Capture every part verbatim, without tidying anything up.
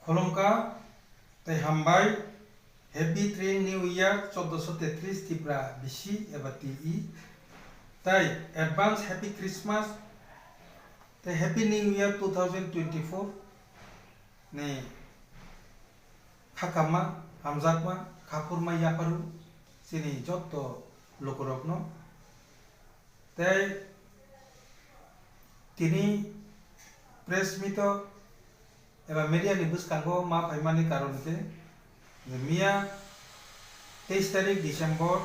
Khulumkha tei hambai. Happy Train New Year chaudoso tetris Tipra bisi eba T E. Tai advance Happy Christmas tei Happy New Year two thousand twenty-four ni khakama, hamjakma, khaphurma yapharu chini jotto lukurokno. Tei tini press meet o eba media ni bwskango ma phaimani karon khe je miya teis tarik December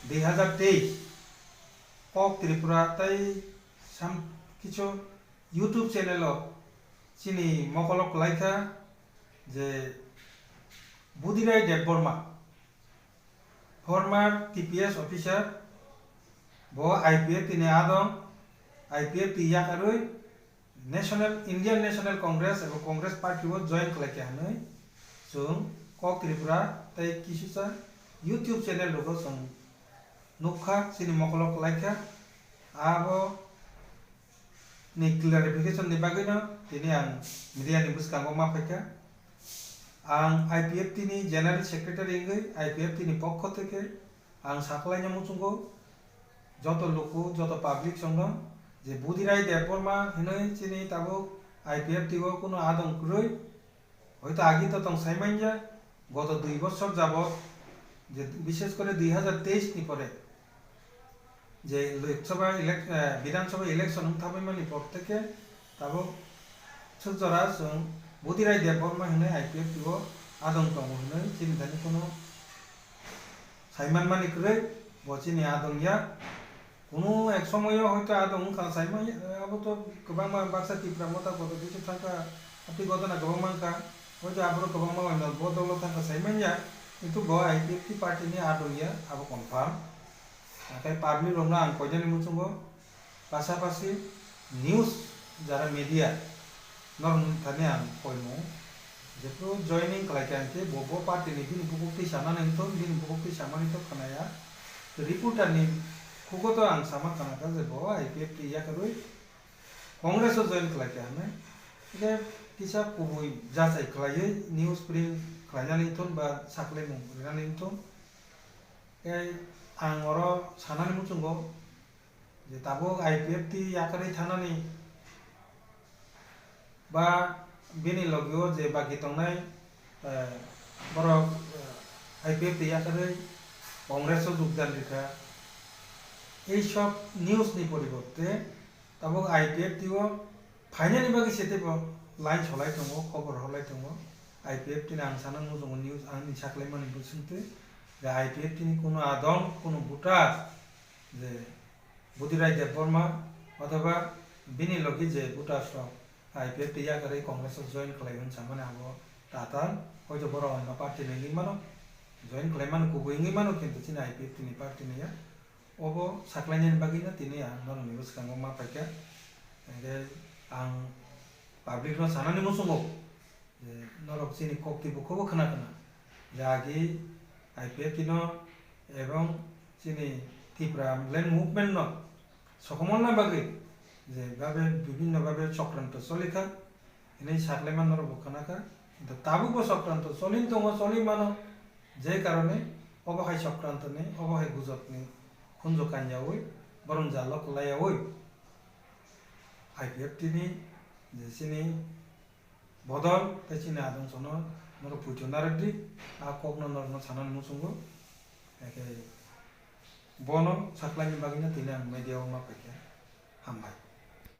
dui hazar teis, Kok Tripura tei sam kichu YouTube channel o chini mokolo kwlaikha je Budirai Debbarma, former T P S officer, bo I P F T ni adong, I P F T yakarwi National, Indian National Congress eba Congress party o join khlaikha hinwi chwng Kok Tripura tei kisusa YouTube channel rogo chwng nukha, chini mokolo kwlaikha. Abo ni clarification ni bagwino tini ang media ni bwskango ma phaikha. Ang I P F T ni General Secretary wngwi I P F T ni pokho theke ang sakhlaina muchungo joto luku, joto public songno je Budirai Debbarma hinwi chini tabuk I P F T o kuno adong kwrwi. Hoito agi to tong sai manya, goto dui bosor jabot, je bishes kore dui hazar teis ni pore je Lok Sabha elec-, eh, Bidhan Sabha election wng thabai mani por theke tabuk swk jora chwng Budirai Debbarma hinwi I P F T o adong tongo hinwi chini thani kuno sai manmani kwrwi bo chini adong ya. Kunu ek somoyo hoito adong wngkha saimanya, abo to kwbangma baksa Tipra motha kotor bithi thangkha, hati godona kwbangma wngkha, hoito aborok kwbangma bai no bodolo thangkha saimanya, kintu bo I P F T party ni adong ya, abo confirm. Nakhai public rokno ang koinani muchungo, pasapasi news jara media, norok thani ang koimung, jephru joining khlaikha hinkhe bo, bo party ni bini bukhuk twi sanani wngthun, bini bukhuk twi samani to khnaya. Reporter ni khugo to ang sama khnakha je bo I P F T yakarwi Congress o join khlaikha hinwi. Hinkhe kisa kubui jachai khlaiwi news print khlainani wngthun ba saklaimung rinani wngthun. Tei ang oro sanani muchungo je tabuk I P F T yakarwi thanani ba bini logi o je baki tongnai, eh, borok, eh, I P F T yakarwi Congress o jogdan rikha. Ei sob news ni poriborte tabuk I P F T o phainani bagwi se teibo line solai tongo, khobor rwlai tongo. I P F T ni ang sana muchungo news ani saklaimani bwswngtwi je I P F T ni kunu adong, kunu voter je Budirai Debbarma othoba bini logi je voters rok I P F T yakarwi Congress o join khlai hwn samani abo tatal, hoito borok oinma party ni wngwi mano, join khlai mano kubui wngwi mano, kintu chini I P F T ni party ni ya. Obo saklainani bagwino tini ang norokni bwskango ma phaikha. Hinkhe ang public no sanani muchungo je norok chini kok twi bukhubo khna khna je agi I P F T no ebong chini Tipra Land Movement no sokomorna bagwi je babe bibhinno babe chokranto cholikha hinwi saklaima norokbo khna kha. Kintu tabukbo chokranto choli tongo, choli mano, je karone obo hai chokrantoni, obo hai gujokni khunju kanyaui borok jalo kwlaiyaui I P F T ni je chini bodol tei chini adong sono norok puitu narwkdi, a kokno norokno sanani muchungo. Hakhe bono saklaini bagwino tini ang media o ma phaikha. Hambai.